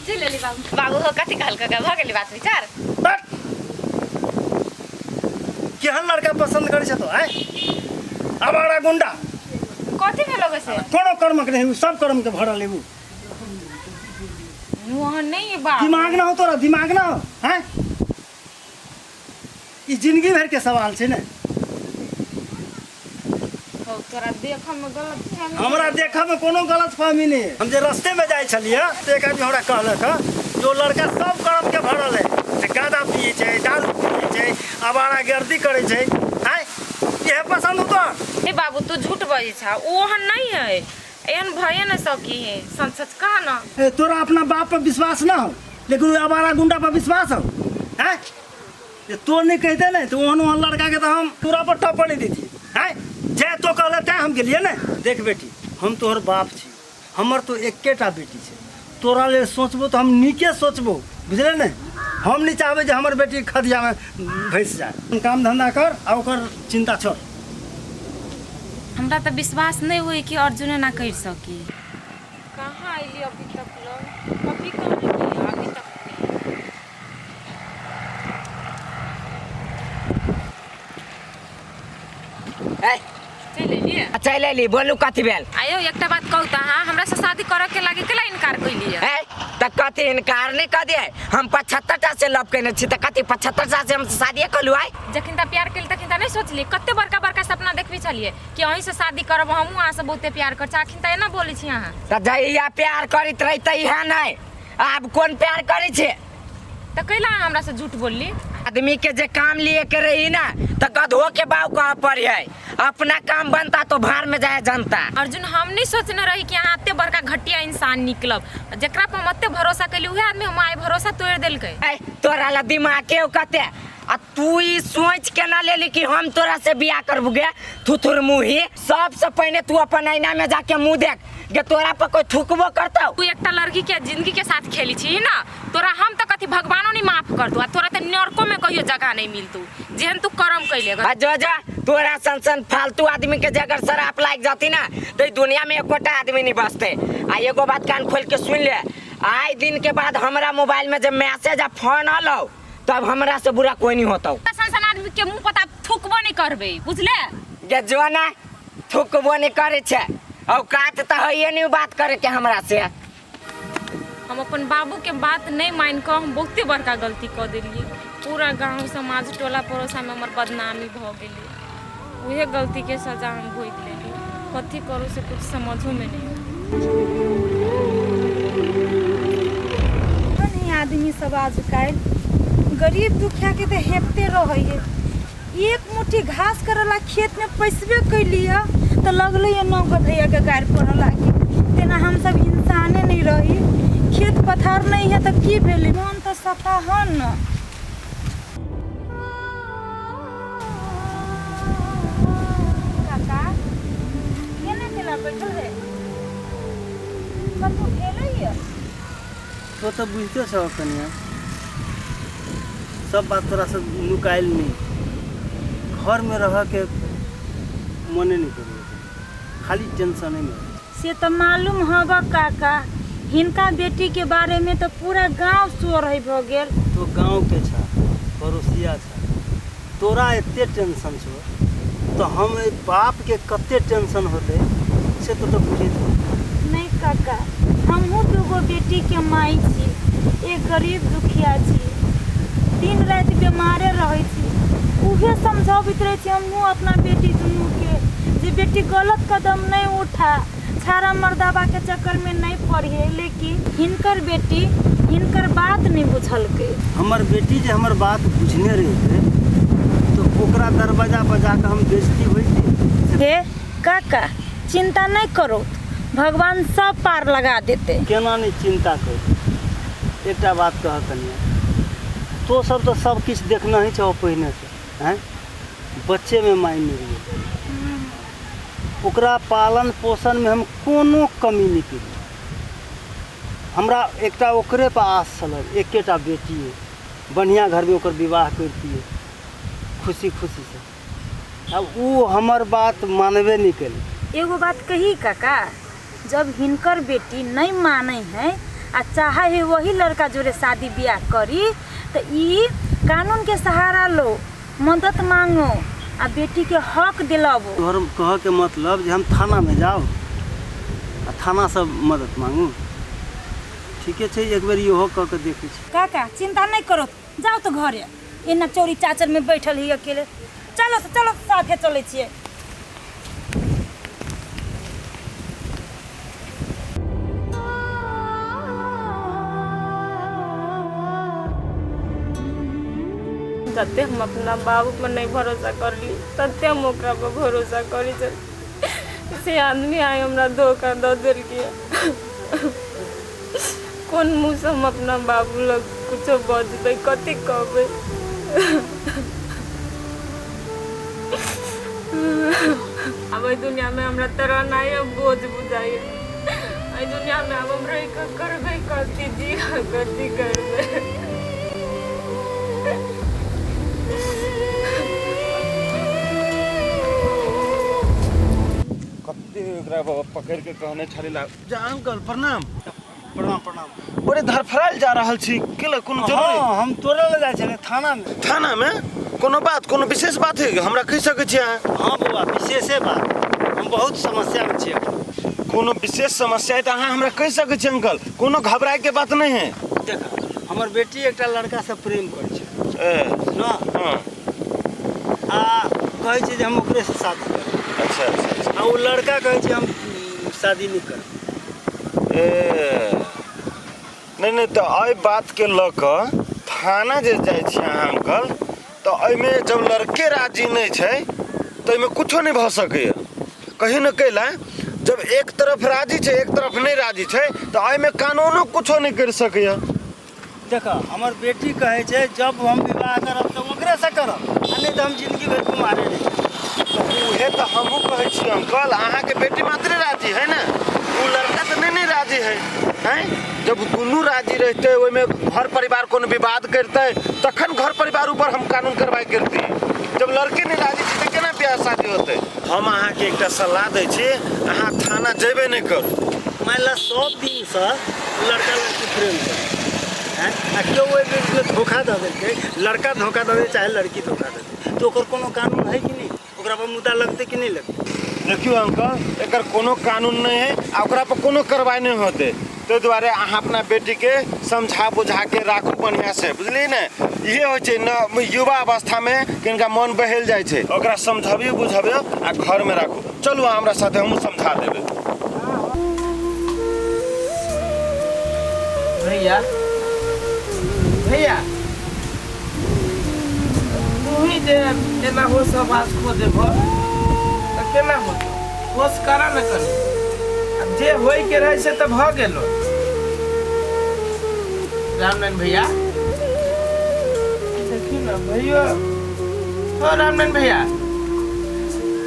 चलि एली बाबू। बाबू हो, कथी कहलकै? भऽ गेलै बात विचार? बट केहन लड़का पसंद करै छ तो आय आवारा गुंडा। कथी भेलो से? कोनो कर्मक नहीं, उ सब कर्म के भरल है उ। वहाँ नहीं है बाबू। दिमाग ना हो तोरा, दिमाग ना हो हैं? ई जिंदगी भर के सवाल छै ने। हो, तोरा देखऽ में गलत फहमी। हमरा देखऽ में कोनो गलत फहमी नहीं है। हम जे रस्ते में जाइ छलियै तऽ एक आदमी हमरा कहलक हँ जे ओ लड़का सब कर्म के भरल है, से गाँजा पियै छै, दारू पियै छै, आवारा गर्दी करै छै। आँय, इएह पसन्द होतो? ए बाबू, तू झूठ बजै छा, ओ ओहन नहीं है, एहन भये न सकी है। सच सच कह न। ए, तोरा अपना बाप पर विश्वास ना हो लेकिन ओहि आवारा गुंडा पर विश्वास हो? हैं, जे तो नहीं कहते ने तो ओहन ओहन लड़का के तो हम तोरा पर टप्पड़ नहीं देती। हैं, जे तो कहले तैं हम गेलिए ने। देख बेटी, हम तोहर बाप छी, हमर तो एकेटा बेटी छै, तोरा लेल सोचबो तो हम नीके सोचबो, बुझले ने? हम नहीं चाहबे जे हमर बेटी खदिया में भैंस जाए। काम धंधा कर आ ओकर चिंता छोड़। हमरा तऽ विश्वास नहीं हुई कि अर्जुन एना कर सकी। कहाँ अयली अभी तक लोग? अभी कहाँ अयली? अभी तक नहीं। ए, चलि एलियै? चलि एली, बोलू कथी भेल? आयो, एकटा बात कहू तऽ, अहाँ हमरा से शादी करऽ के लागे केला इनकार कैलियै? ए, तऽ कथी इनकार नहीं कऽ दिए? हम 75 टा से लव केने छी तऽ कथी 75 टा से हम शादिये कलू आइ? जखन तऽ प्यार केली तखन तऽ नहि सोचली? कते बड़का बड़का सपना देखबी छलियै कि अहीं से शादी करब, हमहूँ अहाँ से बहुते प्यार कर छी। अखन तऽ एना बोलै छी अहाँ। तऽ जहिया प्यार करैत रही तहिया नहि, आब कोन प्यार करै छै? तऽ कैला अहाँ हमरा से झूठ बोलली? आदमी के जे काम लिए के रही ना तो गधो के बाव कह पड़ी है, अपना काम बनता तो भार में जाए जनता। अर्जुन, हम नहीं सोचने रही कि अहाँ एते बड़का घटिया इंसान निकलब। जेकरा पर हम एते भरोसा कैली उहे आदमी हम आइ भरोसा तोड़ि देलकै। ऐ, तोरा ला दिमाग के कते आ तू ई सोच के ना लेली कि हम तोरा से बियाह करबू गे थुथुर मुही? सबसे पहले तू अपन आईना में जाके मुंह देख गे, तोरा पर कोई थुकबो करतौ? तू एकटा लड़की के जिंदगी के साथ खेली छी ना, तोरा हम तऽ कथी भगवानो नहीं माफ करतौ आ तोरा तऽ नरको में कहियो जगह नहीं मिलतौ जेहन तू कर्म कैले। आ जो जा, तोरा सन सन फालतू आदमी के जे अगर शराप लाग जाती ना तो ई दुनिया में एकोटा आदमी नहीं बचते। आ एगो बात कान खोल के सुन ले, आइ दिन के बाद हमरा मोबाइल में जब मैसेज आ फोन आलो तब हमरा से बुरा कोई नहीं होता। सन सन आदमी के मुंह पता थुकबो नहीं करबे, बुझले? गे जो ना, थुकबो नहीं करे छे, औकात तऽ होइए नहीं बात करे के हमरा से। हम अपन बाबू के बात नहीं मान कऽ हम बहुते बड़का गलती कऽ देलियै। पूरा गाँव समाज टोला पड़ोसा में हमर बदनामी भऽ गेलै। उहे गलती के सजा हम भोगि लेली। कथी करू से कुछ समझो में नहीं। नहीं, आदमी सब आजकल गरीब दुखिया के तऽ हेपते रहैए। एक मुट्ठी घास करला खेत में पैसबे कैलिए तऽ लगलै नौ गधैया के गारि पड़ऽ लागी। तेना हमसब इंसाने नहीं रही। खेत पथार नहीं है तऽ की भेलै, मन तऽ सफा हन न। काका, केना केना बैठल है? कतहु भेलैए? तो तऽ बुझिते छह कनिया, सब बात तोरा से नुकायल नहीं। घर में रह के मने नहीं करी, खाली टेंशन में। से तऽ मालूम हब काका, हिनका बेटी के बारे में तऽ पूरा गांव शोर है भऽ गेल। तो गांव के छा, पड़ोसिया छा, तोरा एते टेंशन छो तो हम एहि बाप के कते टेंशन होते से तो बुझैत हो। नहीं काका, हमहूँ दूगो बेटी के माई छी, एक गरीब दुखिया छी, दिन राति बीमारे रहै छी। उहे समझाबैत रहै छी हमहूँ अपना बेटी दुनू के जे बेटी गलत कदम नहीं उठा, छाड़ा मर्दाबा के चक्कर में नहीं पड़िए, लेकिन हिनकर बेटी हिनकर बात नहीं बुझलकै। हमर बेटी जे हमर बात बुझने रहितै तो ओकरा दरवाजा पर जाके हम बेइज्जती होइती। हे काका, चिंता नहीं करो, भगवान सब पार लगा देते। केना नहीं चिंता करू? एकटा बात कह कनिया, तो सब तो सब किछु देखना ही छौ पहिने से, हैं? बच्चे में माय मरि गेल, ओकरा पालन पोषण में हम कोनो कमी नहीं केलियै। हमरा एकटा ओकरे पर आस छल, एकेटा बेटी अइ, बढ़िआँ घरमे ओकर विवाह करितियै खुशी खुशीसँ। आब ओ हमर बात मानबे नहि केलकै। एगो बात कही काका, जब हिनकर बेटी नहीं मानै है आ चाहै है वही लड़का जोरे शादी बियाह करी तऽ ई कानूनके सहारा लो, मदद मांगो आ बेटीके हक दिलाबो। तोहर कहऽके मतलब जे हम थानामे जाउ आ थानासँ मदद मांगू? ठीके छै, एक बेर इहो कऽ के देखै छी। काका चिंता नहीं करो, जाओ तो घरे, एना चोरी चाचर में बैठल ही अकेले। चलो तो चलो, साथे चलै छियै। जते हम अपना बाबू पर नहीं भरोसा करली तते हम ओकरा पर भरोसा करी छली। से आदमी आइ हमरा धोखा दऽ देलकै। कोन मुँहसँ हम अपना बाबू लग कुछो बजबै, कथी कहबै? आब एहि दुनियामे हमरा तऽ रहनाइ बोझ बुझाइए। एहि दुनियामे आब हम रहि कऽ करबै कथी, जी कथी करबै? कते ओकरा पकड़ि के कहने छलै ला जा। अंकल प्रणाम। प्रणाम प्रणाम। बड़े धरफड़ायल जा रहल छी, के कोनो जरूरी? हँ, हम तोरे लग जाइ छलियै थानामे। थानामे कोनो बात, कोनो विशेष बात है? हमरा कहि सकै छी अहाँ? हँ बौआ, विशेषे बात, हम बहुत समस्यामे छी अखन। कोनो विशेष समस्या है तऽ अहाँ हमरा कहि सकै छी अंकल, कोनो घबराए के बात नहि है। देख, हमर बेटी एकटा लड़कासँ प्रेम करै छै। ए न। हँ। आ कहै छै जे हम ओकरेसँ शादी करब। अच्छा अच्छा अच्छा। आ ओ लड़का कहै छै हम शादी नहि करब। ए नहि नहि, तऽ एहि बातके लऽ कऽ थाना जे जाइ छी अहाँ अंकल, तऽ एहिमे जब लड़के राजी नहि छै तऽ एहिमे कुछो नहि भऽ सकैए। कही ने कैला जब एक तरफ राजी छै, एक तरफ नहि राजी छै, तऽ एहिमे कानूनो कुछो नहि करि सकैए। देख, हमर बेटी कहै छै जब हम विवाह करब तऽ ओकरेसँ करब आ नहि तऽ हम जिन्दगी भरि कुमारे रहि। उहे तऽ हमहूँ कहै छी अंकल, अहाँके बेटी मात्रे राजी है ने, ओ लड़का तऽ नहि ने राजी है। हैं, जब दुनू राजी रहते, ओहिमे घर परिवार कोनो विवाद करतै, तखन घर परिवार ऊपर हम कानून कार्रवाई करती। जब लड़के नहि राजी छै तऽ केना ब्याह शादी होतै? हम अहाँके एकटा सलाह दै छी, अहाँ थाना जेबे नहि करू। मानि लऽ सब दिनसँ लड़का लड़की प्रेम करै हैं आ केओ ओहि बीचमे धोखा दऽ देलकै, लड़का धोखा दऽ दे चाहे लड़की धोखा दऽ दे, तऽ ओकर कोनो कानून है कि नहि? ओकरा पर मुद्दा लगतै कि नहि लगतै? देखियौ अंकल, एकर कोनो कानून नहि है आ ओकरा पर कोनो कार्रवाई नहि होतै। ताहि दुआरे अहाँ अपना बेटीके समझा बुझा के राखू बढ़िआँ से, बुझलियै ने? इहे होइ छै न, युवा अवस्थामे किनका मन बहल जाइ छै। ओकरा समझबियौ बुझबियौ आ घरमे राखू। चलू अहाँ हमरा साथे, हमहूँ समझा देबै। भैया, भैया, तू ही जे एना होश आवाज खो देबो तऽ केना होतो? होश करा न कनी, आब जे होय के रहे से तऽ भऽ गेलो। रामनारायण भैया, देखी न भैया, हो रामनारायण भैया,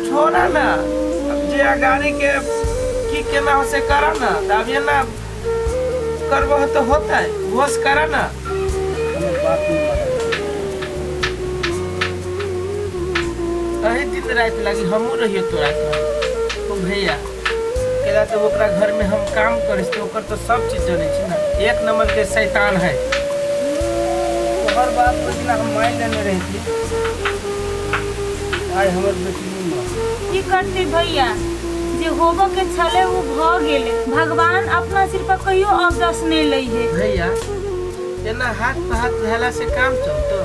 छोड़ा ना, अब जे अगाड़ी के की केना हो से करा ना। तऽ अब एना करबो तो होता है, होश करा ना। हमर बात नहि मानै। अही दिन राति लागी हमहूँ रहियो तोरा घर तो भैया, केला तऽ ओकरा घर में हम काम करै छी तऽ ओकर तऽ सब चीज जनै छी ने, एक नंबर के शैतान है। तोहर बात ओहि दिना हम मान लेने रही। आइ हमर बेटी नहि मरल। की करते भैया, जे होबऽ के छले ओ भऽ गेलै। भगवान अपना सिर पर कहियो अवदस नहि लै है। भैया, एना हाथ पर हाथ धैला से काम चलतो?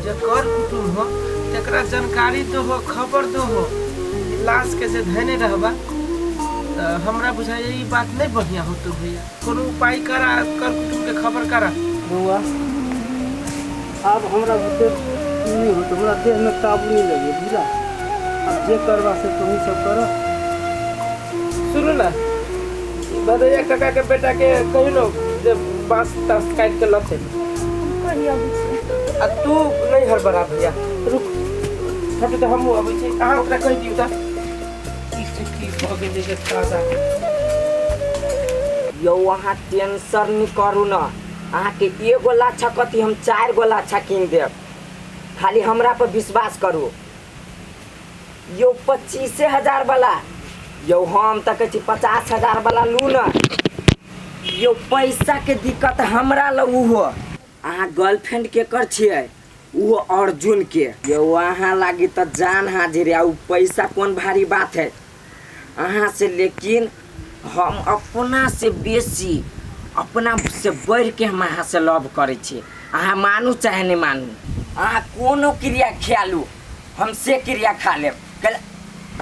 जे कर कुटुम्ब हो तकरा जानकारी दो हो, खबर दो हो। ई लाश के जे धैने रहबा तऽ हमरा बुझाइए ई बात नहीं बढ़िया होतो। भैया, कोनो उपाय करा, कर कुटुम्ब के खबर करा। बौआ, आब हमरा बुते नहि होत, हमरा देहमे काबू नहि लगे, बुझला? आब जे करबा से तुही सब कर। सुनू ना, ई भदैया काका के बेटा के कहियो न जे बांस तास काटि के लतै। कहिया अबै छी। आ तू नहीं हड़बड़ा भैया, रुक हटू तऽ हमहूँ अबै छी। अहाँ ओकरा कहि दियौ तऽ ई से की भऽ गेलै जे ताजा। यौ, अहाँ टेंशन नहीं करू न, अहाँके एगो लाछा कथी, हम 4 गो लाछा कीन देब, खाली हमरा पर विश्वास करू यौ। 25,000 वाला यौ, हम तऽ कहै छी 50,000 वाला लू न। यो पैसा के दिक्कत हमरा ल उहो अहाँ गर्लफ्रेंड के कर छियै उहो अर्जुन के। यो अहाँ लागी तऽ जान हाजिर है, आ उ पैसा कोन भारी बात है अहाँ से। लेकिन हम अपना से बेसी अपना से बढ़ के हम अहाँ से लव करै छी। अहाँ मानू चाहे नहीं मानू, अहाँ कोनो क्रिया खियालू हम से क्रिया खा लेब।